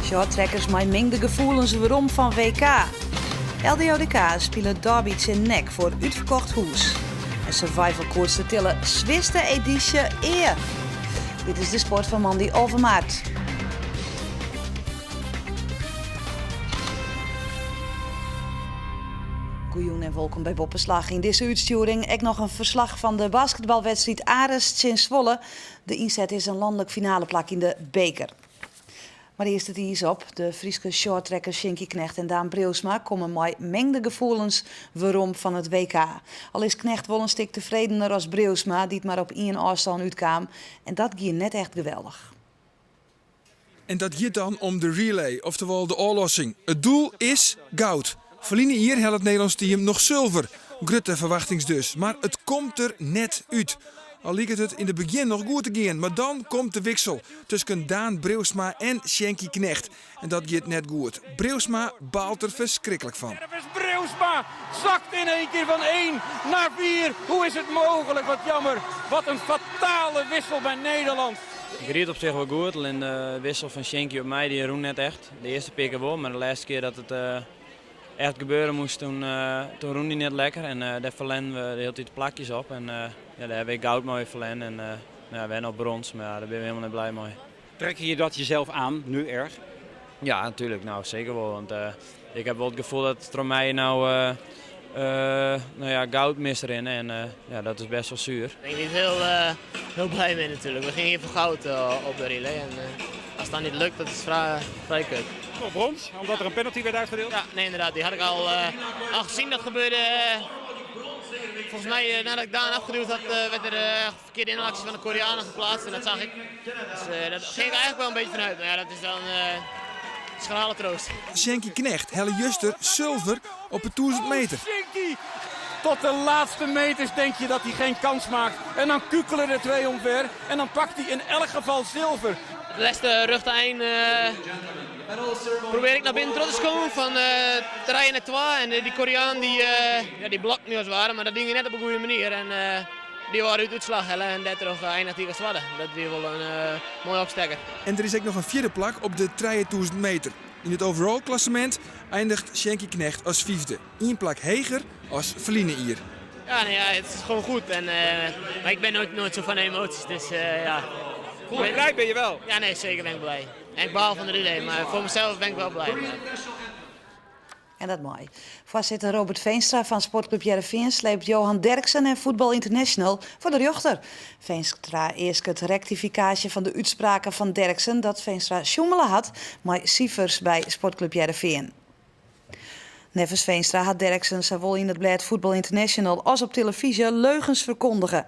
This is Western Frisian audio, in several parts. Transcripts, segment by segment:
Shorttrackers mei mingde gefoelens werom fan WK. LDODK spilet derby tsjin NEC foar útferkocht hûs. En Survival Koatstertille swiste edysje ea. Dit is de sport fan moandei 11 maart. Goejûn en wolkom by Boppeslach. Yn dizze útstjoering ek noch in ferslach fan de basketbalwedstriid Aris tsjin Zwolle. De ynset is in lanlik finaleplak yn de beker. Mar earst it iis op. De Fryske shorttrackers Sjinkie Knegt en Daan Breeuwsma komme mei mingde gefoelens werom fan it WK. Al is Knegt wol in stik tefredener as Breeuwsma, dy't mar op ien ôfstân útkaam. En dat gie net echt geweldich. En dat giet dan om de relay, oftewol de ôflossing. It doel is goud. Ferline jier helle it Nederlânsk team noch sulver. Grutte ferwachtings dus, mar it komt der net út. Al liket it yn it begjin noch goed te gean, mar dan komt de wiksel tusken Daan Breeuwsma en Sjinkie Knegt. En dat giet net goed. Breeuwsma baalt der ferskriklik fan. Breeuwsma zakt in één keer van 1 naar 4. Hoe is het mogelijk? Wat jammer. Wat een fatale wissel bij Nederland. Ik ried op sich wol goed, allinnich de wissel fan Sjinkie op my dy rûn net echt. De earste pear kear wol, mar de lêste kear dat it echt gebeure moast, toen, toen rûn dy net lekker. En dêr ferlern we de hiele tiid plakjes op. En ja, dêr hawwe we goud mei ferlern en ja, wer noch brons, mar ja, dêr binne we hielendal net blij mei. Trek je dat jezelf aan, nu erg? Ja, natuerlik. No, seker wol. Want ik ha wol it gefoel dat troch my no no ja, goud misrinne en ja, dat is best wol suer. Ik ben niet heel, heel blij mee natuurlijk. We gingen hier voor goud op de relay en als het dan niet lukt, dat is vrij, vrij kut. Voor brons, omdat er een penalty werd uitgedeeld? Ja, nee, inderdaad. Die had ik al, al gezien. Dat gebeurde volgens mij nadat ik Daan afgeduwd had, werd er verkeerde inhaalactie van de Koreanen geplaatst en dat zag ik. Dus daar ging ik eigenlijk wel een beetje vanuit. Maar ja, dat is dan schrale troost. Sjinkie Knegt helle juster sulver op de 1000 meter. Sjinkie! Tot de laatste meters denk je dat hij geen kans maakt. En dan kukelen er twee omver. En dan pakt hij in elk geval zilver. De laatste rjochte ein probeer ik naar binnen terug te komen van trije nei twa. En die Koreaan die, ja, die blokt nu als het ware, maar dat die net op een goede manier. En die waren út útslach helle en dêrtroch eindigt hy as twadde. Dat wie wol in moaie opstekker. En der is ek noch in fjirde plak op de 3000 meter. Yn it overall klassemint eindiget Sjinkie Knegt as fyfde, ien plak heger as ferline jier. Ja, nee, ja, het is gewoon goed. En, maar ik ben nooit, nooit zo van emoties, dus ja. Goed, blij ben je wel? Ja, nee, zeker ben ik blij. En ik baal van de relay, maar voor mezelf ben ik wel blij. En dat mei. Foarsitter Robert Veenstra fan Sportklup Hearrenfean sleept Johan Derksen en Voetbal International foar de rjochter. Veenstra easket rektifikaasje fan de útspraken fan Derksen dat Veenstra sjoemele hat mei sifers by Sportklup Hearrenfean. Neffens Veenstra hat Derksen sawol yn it blêd Voetbal International as op telefyzje leugens ferkondige.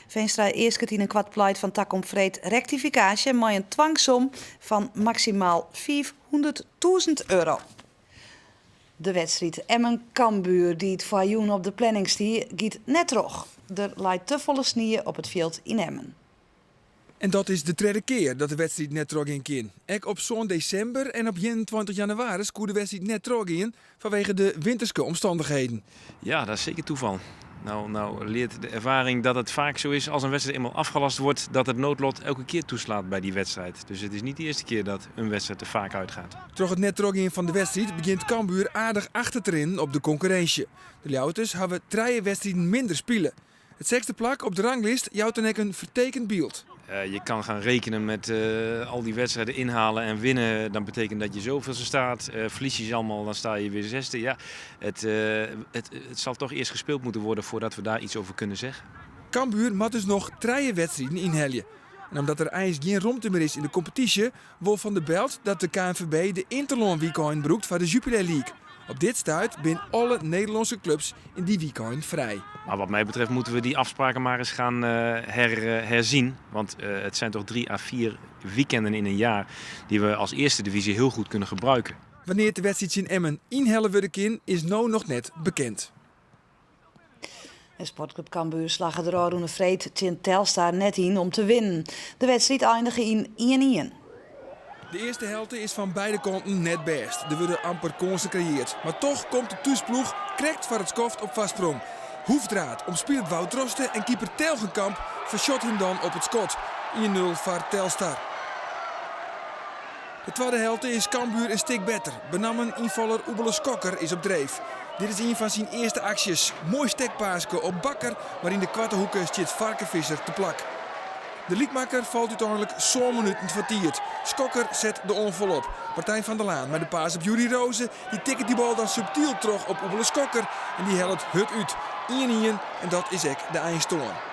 Veenstra easket yn in koart pleit fan takom freed rektifikaasje mei in twangsom fan maksimaal 500.000 euro. De wedstriid Emmen-Cambuur dy't foar jûn op de planning stie, giet net troch. Der leit te folle snie op it fjild yn Emmen. En dat is de tredde kear dat de wedstriid net trochgean kin. Ek op sân desimber en op 21 jannewaris koe de wedstriid net trochgean fanwege de winterske omstannichheden. Ja, dat is zeker toeval. Nou, nou leert de ervaring dat het vaak zo is als een wedstrijd eenmaal afgelast wordt, dat het noodlot elke keer toeslaat bij die wedstrijd. Dus het is niet de eerste keer dat een wedstrijd er vaak uitgaat. Troch it net trochgean fan de wedstriid begjint Cambuur aardich achter te rinnen op de konkurrinsje. De Ljouwerters hawwe trije wedstriden minder spile. It sechsde plak op de ranglist jout dan ek in fertekend byld. Je kan gaan rekenen met al die wedstrijden inhalen en winnen. Dan betekent dat je zoveelste staat. Verlies je ze allemaal, dan sta je weer zesde. Ja, het zal toch eerst gespeeld moeten worden voordat we daar iets over kunnen zeggen. Cambuur moat dus noch trije wedstriden ynhelje. En omdat der eins gjin romte mear is yn de kompetysje, wol Van der Belt dat de KNVB de ynterlânwykeinen brûkt foar de Jupiler League. Op dit stuit binne alle Nederlânske klups yn dy wykein frij. Maar wat mij betreft moeten we die afspraken maar eens gaan herzien. Want het zijn toch 3 à 4 weekenden in een jaar die we als eerste divisie heel goed kunnen gebruiken. Wannear't de wedstriid tsjin Emmen ynhelle wurde kin, is no noch net bekend. En Sportklup Cambuur slagge der ôfrûne freed tsjin Telstar net yn om te winnen. De wedstriid einige yn 1-1. De earste helte is fan beide kanten net bêst. Der wurde amper kânsen kreëard. Mar toch komt de thúsploech krekt foar it skoft op foarsprong. Hoefdraad omspilet Wout Droste en keeper Telgenkamp fersjot him dan op it skot. 1-0 foar Telstar. De twadde helte is Cambuur in stik better. Benammen ynfaller Oebele Skokker is op dreef. Dit is ien fan syn earste aksjes. Moai stekpaaske op Bakker, mar yn de koarte hoeke stiet Varkevisser te plak. De lykmakker falt úteinlik sân minuten foar tiid. Skokker set de oanfal op. Martijn van der Laan mei de paas op Yuri Rose. Dy tikket dy bal dan subtyl troch op Oebele Skokker en dy hellet hurd út. 1-1 en dat is ek de einstân.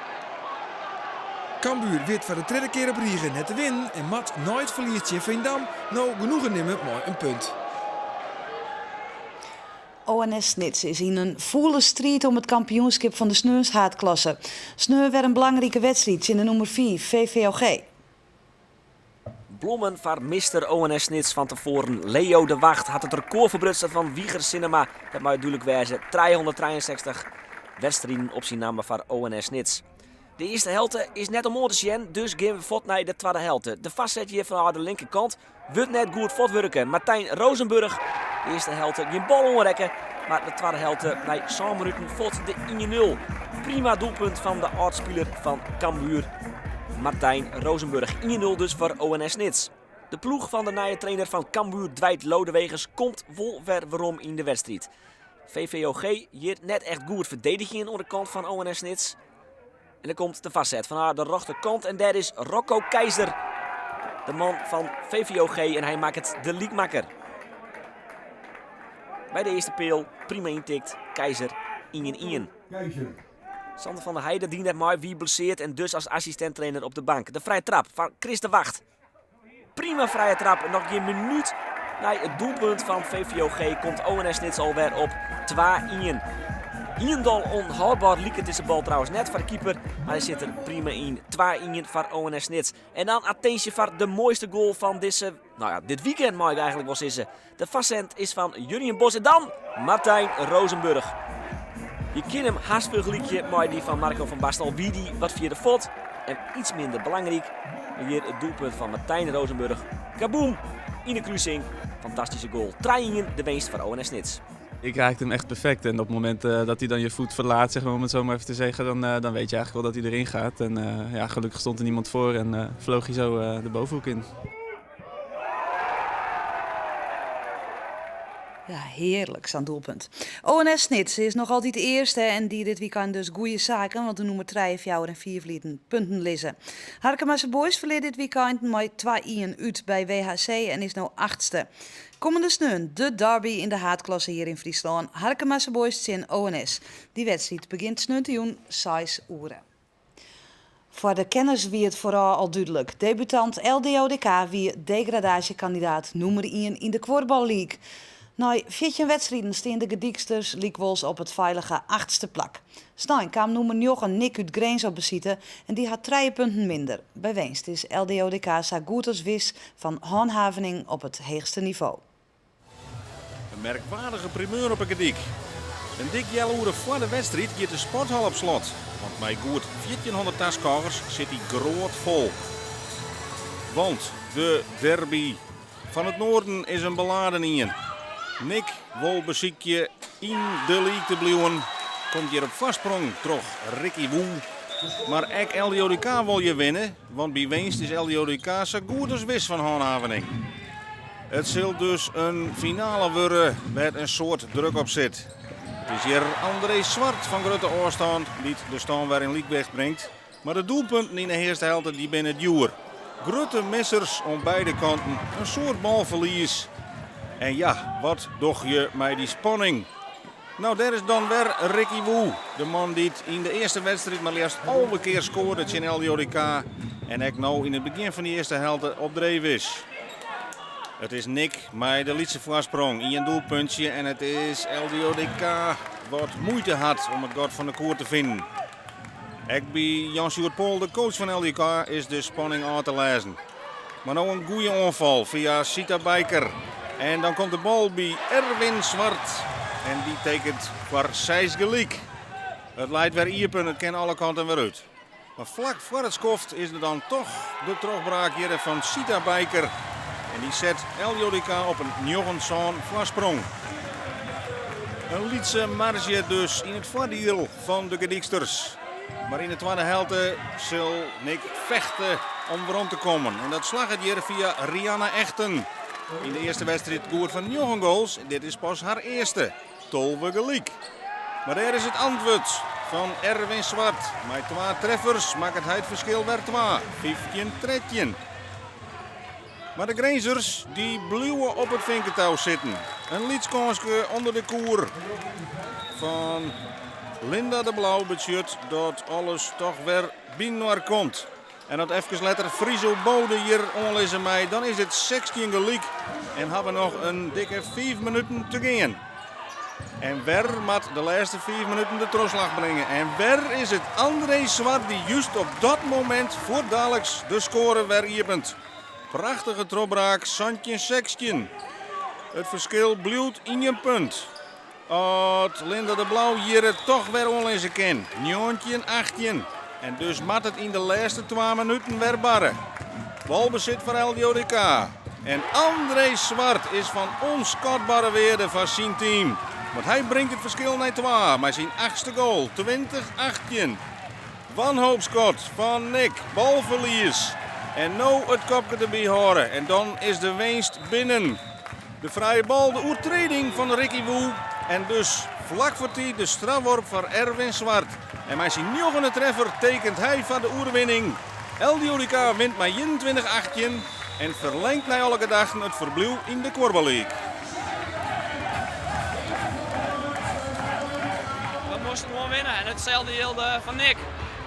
Cambuur wit foar de tredde kear op rige net te winnen en moat nei it ferlies tsjin Veendam no genoegen nimme mei in punt. ONS Snits is yn in fûle striid om it kampioenskip fan de sneonshaadklasse. Sneon wer in belangrike wedstriid tsjin de nûmer fiif, VVOG. Blommen foar mister ONS Snits fan tefoaren Leo de Wagt hat it rekôr ferbrutsen fan Wieger Sinnema. Dat mei dúdlik wêze, 363 wedstriden op syn namme foar ONS Snits. De earste helte is net om oan te sjen, dus gean we fuort nei de twadde helte. De foarset hjir fanôf de linkerkant wurdt net goed fuortwurke. Martijn Rozenburg, de earste helte gjin bal oanrekke, mar de twadde helte nei sân minuten fuort de 1-0. Prima doelpunt fan de âld-spiler fan Cambuur, Martijn Rozenburg. 1-0 dus foar ONS Snits. De ploech fan de nije trainer fan Cambuur, Dwight Lodeweges, komt wol wer werom yn de wedstriid. VVOG hjir net echt goed ferdedigjen oan de kant fan ONS Snits. En dan komt de foarset fan de rjochterkant en dêr is Rocco Keizer, de man fan VVOG en hy makket de lykmakker. By de earste peal prima yntikt, Keizer 1-1. Sander van der Heijden die net mei, wie blesseard en dus as assistint-trainer op de bank. De frije trap fan Chris de Wacht. Prima frije trap, noch gjin minút nei it doelpunt fan VVOG komt ONS Snits alwer op 2-1. Hielendal ûnhâldber liket dizze bal trouwens net foar de keeper, mar hy sit der prima yn. 2-1 foar ONS Snits. En dan attinsje foar de moaiste goal fan dizze, nou ja, dit weekend mei ik eigenlik wol sizze. De foarset is fan Jurjen Bos en dan Martijn Rozenburg. Je kinne him hast fergelykje mei dy fan Marco van Basten, al wie dy wat fierder fuort en iets minder belangryk. Mar hjir it doelpunt fan Martijn Rozenburg. Kaboom! Yn de krusing. Fantastyske goal. 3-1 de winst foar ONS Snits. Ik raakte hem echt perfect. En op het moment dat hij dan je voet verlaat, zeg maar, om het zo maar even te zeggen, dan weet je eigenlijk wel dat hij erin gaat. En ja, gelukkig stond er niemand voor en vloog hij zo de bovenhoek in. Ja, hearlik, sa'n doelpunt. ONS Snits is noch altyd earste en die dit wykein dus goede saken, want de nûmer trije, fjouwer en fiif lieten punten lizze. Harkemase Boys ferlear dit wykein mei 2-1 út by WHC en is no achtste. Kommende sneon de derby yn de haadklasse hjir yn Fryslân, Harkemase Boys tsjin ONS. Dy wedstriid begjint sneontejûn seis oere. Foar de kenners wie it foarôf al dúdlik, debutant LDODK wie degradaasjekandidaat nûmer ien yn de Kuorbal League. Nei 14 wedstriden stean de Gedyksters lykwols op it feilige achtste plak. Snein kaam nûmer njoggen NIK út Grins op besite en dy hat trije punten minder. By winst is LDODK sa goed as wis fan hânhavening op it heechste nivo. In merkwaardige primeur op 'e Gerdyk. In dik healoere foar de wedstriid giet de sporthal op slot, want mei goed 1400 taskôgers sit dy groat fol. Want de derby fan it Noarden is in beladen ien. NIK wol besykje yn de league te bliuwen, komt hjir op foarsprong troch Ricky Wu. Mar ek LDODK wol hjir winne, want by winst is LDODK sa goed as wis fan hânhavening. It sil dus in finale wurde wêr't in soad druk op sit. It is hjir André Zwart fan grutte ôfstân dy't de stân wer yn lykwicht bringt. Mar de doelpunten yn de earste helte dy binne djoer. Grutte missers oan beide kanten, in soad balferlies. En ja, wat doch je mei dy spanning? No, dêr is dan wer Ricky Wu, de man dy't yn de earste wedstriid mar leafst 11 kear skoarde tsjin LDODK en ek no yn it begjin fan de earste helte op dreef is. It is NIK mei de lytse foarsprong, ien doelpuntsje en it is LDODK wat muoite hat om it gat fan de koer te finen. Ek by Jan Sjoerd Pool, de coach fan LDODK, is de spanning ôf te lêzen. Mar no in goede oanfal fia Sita Bijker. En dan komt de bal by Erwin Zwart. En dy tekent foar seis gelyk. It leit wer iepen, it kin alle kanten wer út. Mar flak foar it skoft is der dan toch de trochbraak hjirre fan Sita Bijker. En dy set LDODK op in 9-sân foarsprong. In lytse marzje dus yn it foardiel fan de Gerdyksters. Mar yn de twadde helte sil NIK fechte om werom te kommen. En dat slagget hjir fia Rianne Echten. Yn de earste wedstriid goed foar njoggen goals, dit is pas har earste. 12 gelyk. Mar dêr is it antwurd fan Erwin Zwart. Mei twa treffers makket hy it ferskil wer twa, 15, 13. Mar de Grinzers dy bliuwe op it finketou sitten. In lyts kânske ûnder de koer fan Linda de Blauw betsjut dat alles toch wer byinoar komt. En as efkes letter Friso Bode hjir oanlizze mei, dan is it 16 gelyk en ha we noch in dikke fiif minuten te gean. En wer moat de lêste fiif minuten de trochslach bringe. En wer is it André Zwart dy't just op dat momint fuortdaliks de skoare wer iepent. Prachtige trochbraak, 17-16. It ferskil bliuwt ien punt. As Linda de Blauw hjir it toch wer oanlizze kin, 19-18. En dus moat it yn de lêste twa minuten wer barre. Balbesit foar LDODK. En André Zwart is fan ûnskatbere wearde foar syn team. Want hy bringt it ferskil nei twa mei syn achtste goal, 20-18. Wanhoopskot fan Nick, balferlies. En no it kopke derby hâlde en dan is de winst binnen. De frije bal, de oertrêding fan Ricky Wu en dus flak foar tiid de strafworp foar Erwin Zwart. En mei syn njoggende treffer tekent hy foar de oerwinning. LDODK wint mei 21-18 en ferlengt nei alle gedachten it ferbliuw yn de Kuorbal League. We moasten gewoan winne en itselde jilde foar Nick.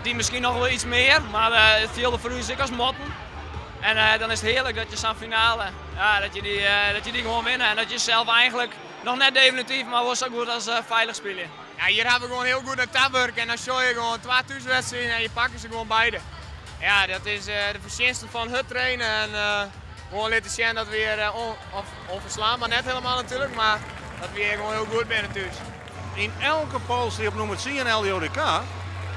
Dy miskien noch wol iets mear, mar it fielde foar ús ek as moatten. En dan is it hearlik dat je sa'n finale, ja, dat je dy, dat je dy gewoan winne en dat je sels eigenlik noch net definityf, mar wol sa goed as feilich spylje. Ja, hjir ha we gewoan hiel goed nei ta wurke en dan sjogge je gewoan twa thúswedstriden en je pakke se gewoan beide. Ja, dat is de fertsjinste fan hurd trainen en gewoan litte sjen dat we hjir on, of onferslaanbaar net helemaal natuerlik, mar dat we hjir gewoan hiel goed binne thús. Yn elke poal stie op nûmer tsien LDODK.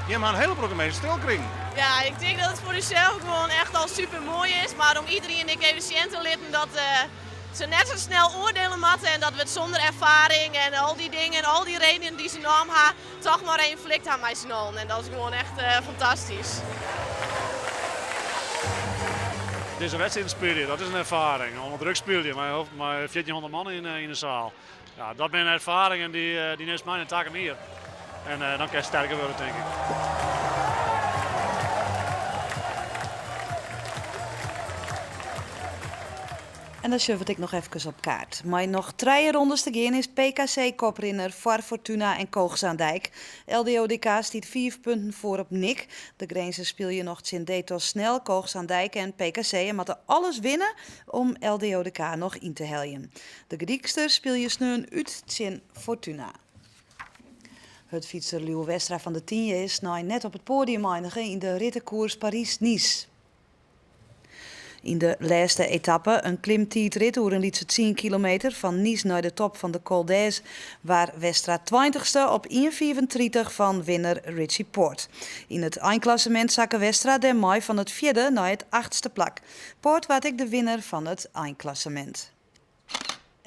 Jim ha in hiele protte minsken stil krigen. Ja, ik tink dat it foar ússels gewoan echt al super moai is, mar om iedereen ek even sjen te litten dat se net sa snel oardiele moatte en dat we it sûnder erfaring en al dy dingen, al dy redenen dy't se naam ha, toch mar even flikt ha mei syn allen. En dat is gewoan echt fantastysk. Dizze wedstriden spylje, dat is in erfaring. Under druk spylje mei 1400 man yn de saal. Ja, dat binne erfaringen dy nimst mei nei takom jier. En dan kinst sterker wurde, tink ik. En dan sjogge we it ek noch efkes op kaart. Mei noch trije rondes te gean is PKC koprinner foar Fortuna en Koog Zaandijk. LDODK stiet fiif punten foar op NIC. De Grinzers spylje noch tsjin Detos Snel, Koog Zaandijk en PKC en moatte alles winne om LDODK noch yn te heljen. De Gerdyksters spylje sneon út tsjin Fortuna. Hurdfytser Lieuwe Westra fan De Tynje is snein net op it poadium einige yn de rittekoers Parys-Nice. Yn de lêste etappe, in klimtiidrit oer in lytse tsien kilometer fan Nice nei de top fan de Col d'Èze, waard Westra tweintichste op 1,35 fan winner Richie Porte. Yn it einklassemint sakke Westra dêrmei fan it fjirde nei it achtste plak. Porte waard ek de winner fan it einklassemint.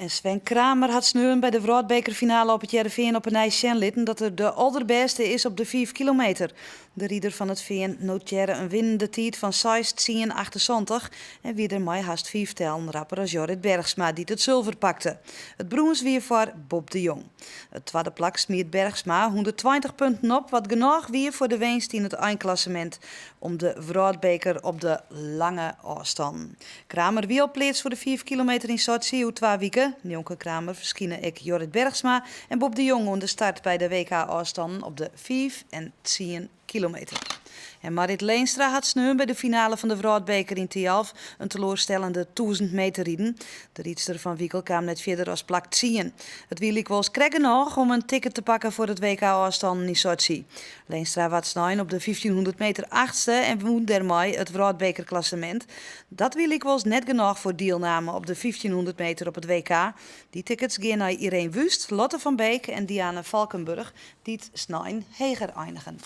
En Sven Kramer hat sneon by de wrâldbekerfinale op It Hearrenfean op 'e nij sjen litten dat er de alderbêste is op de fiif kilometer. De rider fan It Fean notearre in winnende tiid fan seis tsien 78 en wie dermei hast fiif tellen rapper as Jorrit Bergsma dy't it sulver pakte. It brûns wie foar Bob de Jong. It twadde plak smiet Bergsma 120 punten op, wat genôch wie foar de winst yn it einklassemint om de wrâldbeker op de lange ôfstannen. Kramer wie al pleatst foar de fiif kilometer yn Sotsji oer twa wike. Njonken Kramer ferskine ek Jorrit Bergsma en Bob de Jong oan de start by de WK-ôfstannen op de fiif en tsien kilometer. En Marrit Leenstra hat sneon by de finale fan de wrâldbeker yn Thialf in teloarstellende 1000 meter riden. De rydster fan Wikel kaam net fierder as plak tsien. It wie lykwols krekt genôch om in ticket te pakken foar it WK ôfstannen yn Sotsji. Leenstra waard snein op de 1500 meter achtste en wûn dêrmei it wrâldbekerklassemint. Dat wie lykwols net genôch foar dielname op de 1500 meter op it WK. Dy tickets gean nei Ireen Wüst, Lotte van Beek en Diane Valkenburg, dy't snein heger einigen.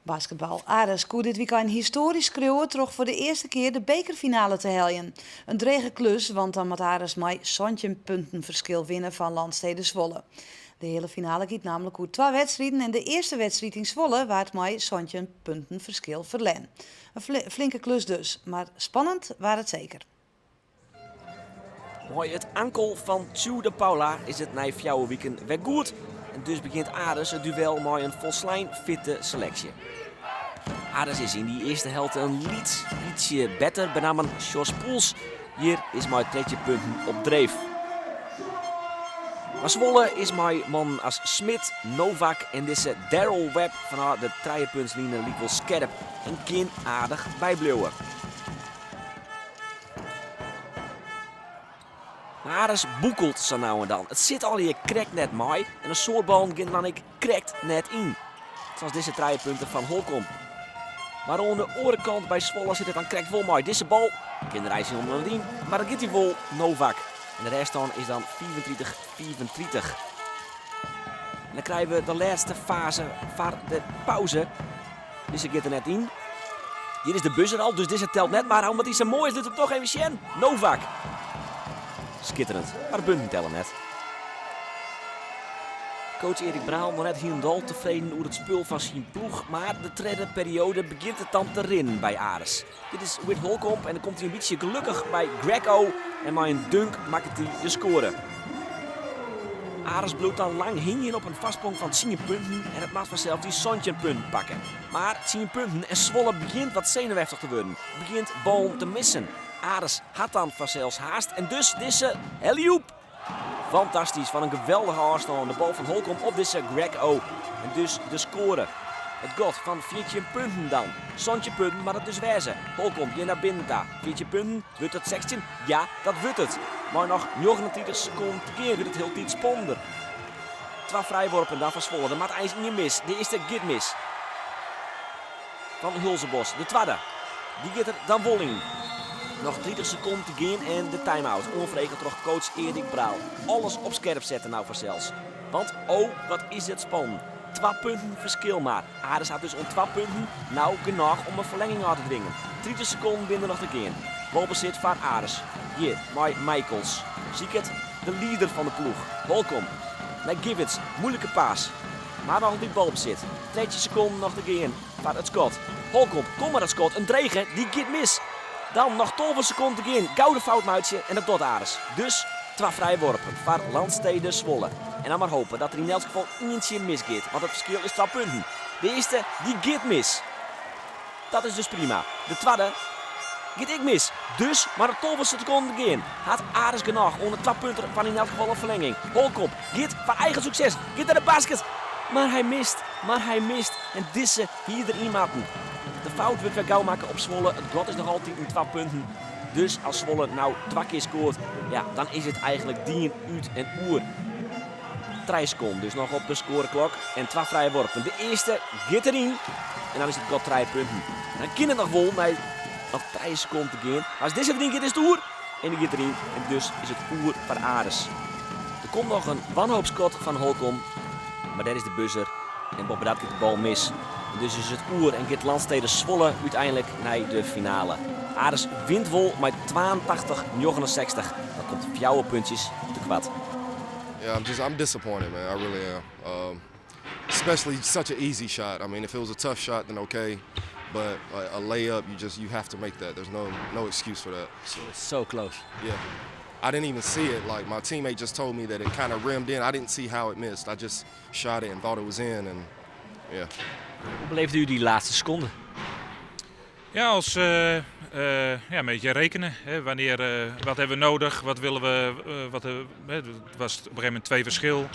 Basketbal Aris koe dit wykein histoarysk skriuwe troch foar de earste kear de bekerfinale te heljen. In drege klus, want dan moat Aris mei 17 punten ferskil winne fan Landstede Zwolle. De heale finale giet nammentlik oer twa wedstriden en de earste wedstriid yn Zwolle waard mei 17 punten ferskil ferlern. In flinke klus dus, mar spannend waard it seker. Mei it ankel fan Tjoe de Paula is it nei fjouwer wiken wer goed en dus begjint Aris it duel mei in folslein fitte seleksje. Aris is yn dy earste helte in lyts bytsje better, benammen Sjors Poels hjir is mei 13 punten op dreef. Mar Zwolle is mei mannen as Smit, Novak en dizze Daryl Webb fanôf de trijepuntsline lykwols skerp en kin aardich bybliuwe. Mar Aris bûkelt sa no en dan. It sit allegear krekt net mei en in soad ballen gean dan ek krekt net yn. Sa as dizze trijepunter fan Holcomb. Mar oan de oare kant by Zwolle sit it dan krekt wol mei. Dizze bal kin der eins hielendal net yn, mar dat giet hy wol, Novak. En de rêststân is dan 35-35. En dan krije we de lêste faze foar de pauze. Dizze giet der net yn. Hjir is de buzzer al, dus dizze telt net. Mar omdat hy sa moai is, lit him toch even sjen. Novak. Skitterend, mar de punten telle net. Coach Erik Braal noch net hielendal tefreden oer it spul fan syn ploech, mar de tredde perioade begjint it dan te rinnen by Aris. Dit is Whit Holcomb en dan komt hy in bytsje gelokkich by Greg O en mei in dunk makket hy de skoare. Aris bliuwt dan lang hingjen op in foarsprong fan tsien punten en it moat fansels dy 17 punten pakke. Mar tsien punten en Zwolle begjint wat senuweftich te wurden, begjint ballen te missen. Aris hat dan fansels haast en dus dizze alley-oop. Fantastysk, fan in geweldige ôfstân. De bal fan Holcomb op dizze Greg O. En dus de skoare. It gat fan 14 punten dan. 17 punten moat it dus wêze. Holcomb hjir nei binnen ta. 14 punten, wurdt it 16? Ja, dat wurdt it. Mei noch 39 sekonden te gean wurdt it hieltyd spannender. Twa frijworpen dan foar Zwolle. Der moat eins ien mis. De earste giet mis. Fan Hulzebosch. De twadde, dy giet der dan wol yn. Noch 30 sekonden te gean en de time-out. Oanfrege troch coach Erik Braal. Alles op skerp sette no fansels. Want oh, wat is it spannend. Twa punten ferskil mar. Aris hat dus oan twa punten no genôch om in ferlenging ôf te dwingen. 30 sekonden binne der noch te gean. Balbesit foar Aris. Hjir mei Michaels. Siket de lieder fan de ploech. Holcomb nei Givens. Moeilike pass. Mar noch altyd balbesit. 13 sekonden noch te gean foar it skot. Holcomb, kom mar dat skot. In drege, dy giet mis. Dan noch 12 sekonden te gean. Gau de fout meitsje en dat docht Aris. Dus twa frijworpen foar Landstede Zwolle. En dan mar hope dat der yn elts gefal ientsje misgiet, want it ferskil is twa punten. De earste, dy giet mis. Dat is dus prima. De twadde giet ek mis. Dus mar noch 12 sekonden te gean. Hat Aris genôch oan de twa punter foar yn elts gefal in ferlenging. Holcomb giet foar eigen sukses. Giet nei de basket. Mar hy mist, mar hy mist. En dizze hie der yn moatten. De fout wurdt wer gau makke op Zwolle. It gat is noch altyd twa punten. Dus as Zwolle no twa kear skoart, ja, dan is it eigentlik dien út en oer. Trije sekonden dus noch op de skoareklok en twa frije worpen. De earste giet deryn en dan is it gat trije punten. Dan kin it noch wol mei noch trije sekonden te gean. Mar as dizze deryn giet is it oer. En dy giet deryn en dus is it oer foar Aris. Der komt noch in wanhoopskot fan Holcomb, mar dêr is de buzzer en boppedat giet de bal mis. En dus is it oer en giet Landstede Zwolle úteinlik nei de finale. Aris wint wol mei 82-69, dat komt fjouwer puntsjes te koart. Yeah, I'm just I'm disappointed, man. I really am. Especially such an easy shot. I mean, if it was a tough shot, then okay. But a layup, you just you have to make that. There's no excuse for that. So so close. Yeah. I didn't even see it. Like my teammate just told me that it kind of rimmed in. I didn't see how it missed. I just shot it and thought it was in and yeah. Hoe beleefde u die laatste seconde? Ja, als ja, een beetje rekenen. Hè. Wanneer, wat hebben we nodig? Wat willen we? Wat, het was op een gegeven moment twee verschil.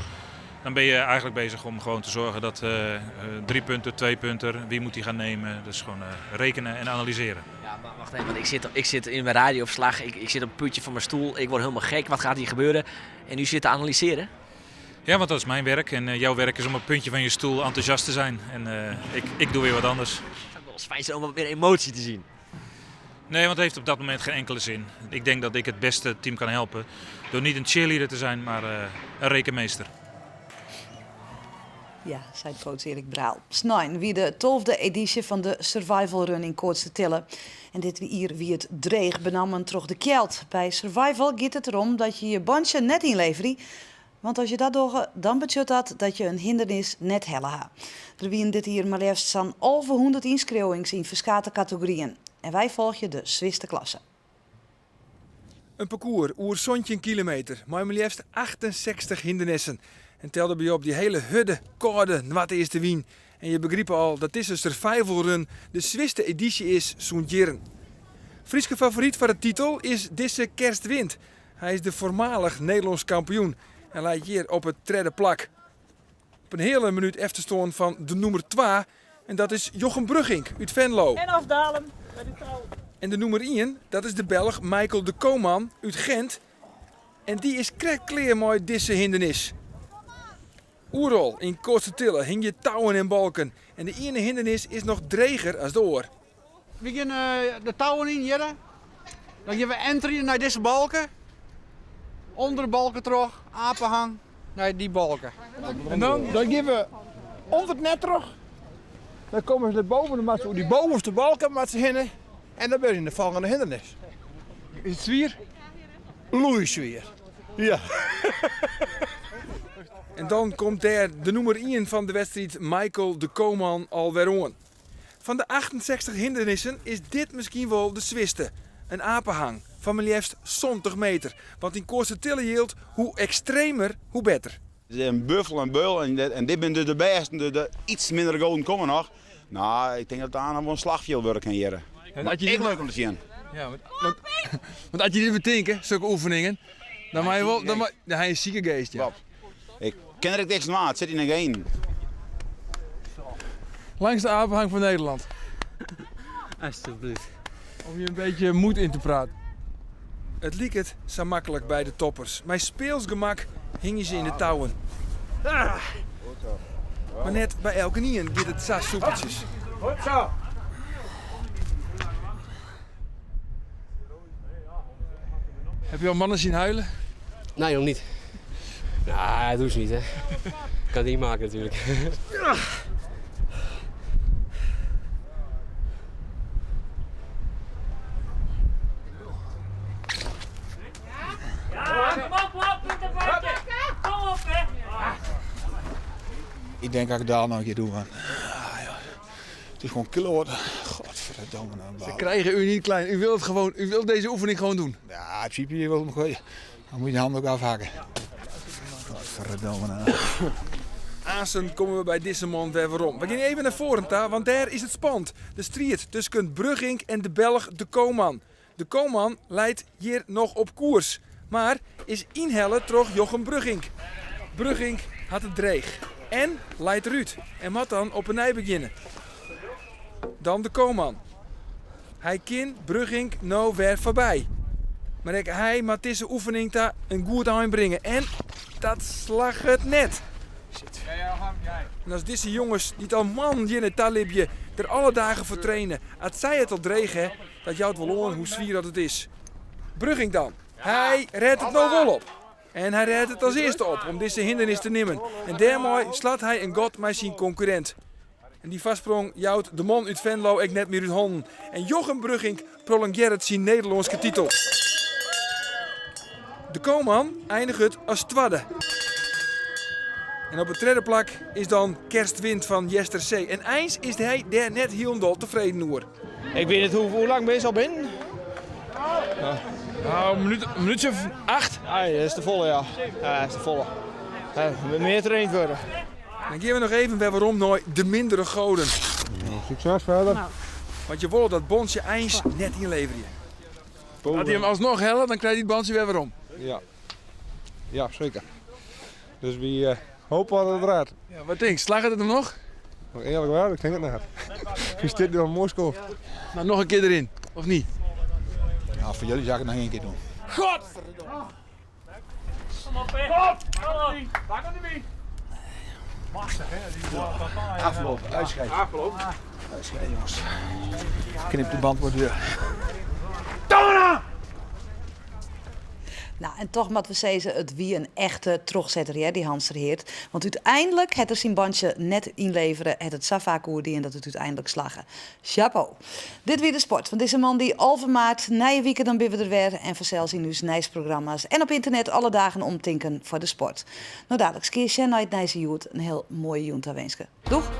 Dan ben je eigenlijk bezig om gewoon te zorgen dat drie punten, twee punten, wie moet die gaan nemen. Dus gewoon rekenen en analyseren. Ja, maar wacht even, want ik zit in mijn radioverslag, ik zit op het puntje van mijn stoel, ik word helemaal gek, wat gaat hier gebeuren? En u zit te analyseren? Ja, want dat is mijn werk en jouw werk is om op het puntje van je stoel enthousiast te zijn. En ik doe weer wat anders. Het zou wel eens fijn zijn om wat meer emotie te zien. Nee, want het heeft op dat moment geen enkele zin. Ik denk dat ik het beste het team kan helpen door niet een cheerleader te zijn, maar een rekenmeester. Ja, sei coach Erik Braal. Snein wie de 12e edysje fan de Survival Run yn Koatstertille. En dit jier wie it dreech benammen troch de kjeld. By Survival giet it derom dat je je bantsje net ynleverje. Want as je dat dogge, dan betsjut dat dat je in hindernis net helle ha. Der wiene dit jier mar leafst sa'n 1100 ynskriuwings yn ferskate kategoryen. En wy folgje de swierste klasse. In parkoers oer 17 kilometer mei mar leafst 68 hindernissen. En tel derby op dy hiele hurde, kâlde noardeastewyn. En je begripe al dat dizze survival run de swierste edysje is sûnt jierren. Fryske favoryt foar de titel is dizze Kerst Wind. Hy is de foarmalich Nederlânsk kampioen en leit hjir op it tredde plak. Op in heale minút efterstân fan de nûmer twa en dat is Jochem Bruggink út Venlo. En afdalen by de tou. En de nûmer ien, dat is de Belch Michael de Kooman út Gent. En dy is krekt klear mei dizze hindernis. Oeral yn Koatstertille hingje touwen en balken en de iene hindernis is noch dreger as de oar. We gean de touwen yn hjirre. Dan gean we enterje nei dizze balken. Under de balken troch, apenhang nei dy balken. En dan? Dan gean we ûnder it net troch. Dan komme se nei boven, dan moatte se oer dy bovenste balken moatte se hinne. En dan binne se yn de folgjende hindernis. Is it swier? Loeiswier. Ja. En dan komt dêr de nûmer ien fan de wedstriid Michael de Kooman al wer oan. Fan de 68 hindernissen is dit miskien wol de swierste. In apenhang fan mar leafst 70 meter. Want yn Koatstertille jildt hoe ekstremer, hoe better. In buffel en beul en dit binne dus de bêsten, dus de iets minder goden komme noch. No, ik tink dat it aanst wol in slachfjild wurde kin hjirre. Mar ek leuk om te sjen. Ja, want, want as je dit betinke, sokke oefeningen, dan mei je wol, dan mei, dan ha je in sike geast, ja. Ik kin der ek niks oan, it sit yn de genen. Langste apenhang van Nederland. Alsjeblieft. Om je in bytsje moed yn te praten. It liket sa maklik by de toppers. Mei speels gemak hingje se yn de touwen. Mar net by elkenien giet it sa soepeltsjes. Goed zo. Heb je al mannen zien huilen? Nee, nog niet. Nee, dat doe ze niet, hè. Ik kan het niet maken natuurlijk. Ja, kom op, op, Kom op, hè. Ik denk dat ik daar nog een keer doe, man. Ah, ja. Het is gewoon kloten. Godverdomme. Nou, Ze krijgen u niet klein. U wilt het gewoon, u wilt deze oefening gewoon doen. Ja, in principe je wilt hem gooien. Dan moet je de hand ook afhakken. Godverdomme. Nou. Aanst komme we by dizze man wer werom. We gean even nei foaren ta, want dêr is it spannend. De striid tusken Bruggink en de Belch de Kooman. De Kooman leit hjir noch op koers, mar is ynhelle troch Jochem Bruggink. Bruggink hat it dreech en leit derút en moat dan op 'e nij begjinne. Dan de Kooman. Hy kin Bruggink no wer foarby. Mar ek hy moat dizze oefening ta in goed ein bringe en dat slagget net. En as dizze jonges dy't al moannen hjir nei ta libje der alle dagen foar traine, as sy it al dreech ha, dat jout wol oan hoe swier dat it is. Bruggink dan. Hy rêdt it no wol op. En hy rêdt it as earste op om dizze hindernis te nimmen. En dêrmei slat hy in gat mei syn konkurrint. En dy foarsprong jout de man út Venlo ek net mear út hannen. En Jochem Bruggink prolongearret syn Nederlânske titel. De Kooman einiget as twadde. En op it tredde plak is dan Kerstwind fan Eastersee. En eins is hy dêr net hielendal tefreden oer. Ik weet net hoe, hoe lang binne se al binnen? Nou, in minuut, in minútsje of acht. Ja, dat is te folle, ja. Ja, dat is te folle. Ja, er moet mear traind wurde. Dan gean we noch even wer werom nei de mindere goden. Sukses fierder. Want je wolle dat bontsje eins net ynleverje. As hy him asnoch hellet, dan krijt hy it bontsje wer werom. Ja, ja seker. Dus wy uh, hoopje dat it rêdt. Ja, wat tinkst, slagget it him noch? No, earlik waar, ik tink it net. Is dit noch in moai skoft. No, noch in kear deryn, of net? Ja, foar jilly sil ik it noch ien kear dwaan. Godverdomme! Kom op, hè. Kom op. Pak hem erbij. Machtig, hè? Afgelopen, uitscheiden. Afgelopen. Uitscheiden, jongens. Knip de band maar deur. No, en toch moatte we sizze, it wie in echte trochsetter, hear, dy Hans ter Heert. Want úteinlik hat er syn bantsje net ynlevere, hat it sa faak oerdien dat it úteinlik slagge. Chapeau. Dit wie de sport fan dizze moandei 11 maart. Nije wike dan binne we der wer. En fansels yn ús nijsprogramma's en op ynternet alle dagen omtinken foar de sport. No daliks kear sjen nei it Nijs Hjoed. In hiel moaie jûn tawinske. Doeg!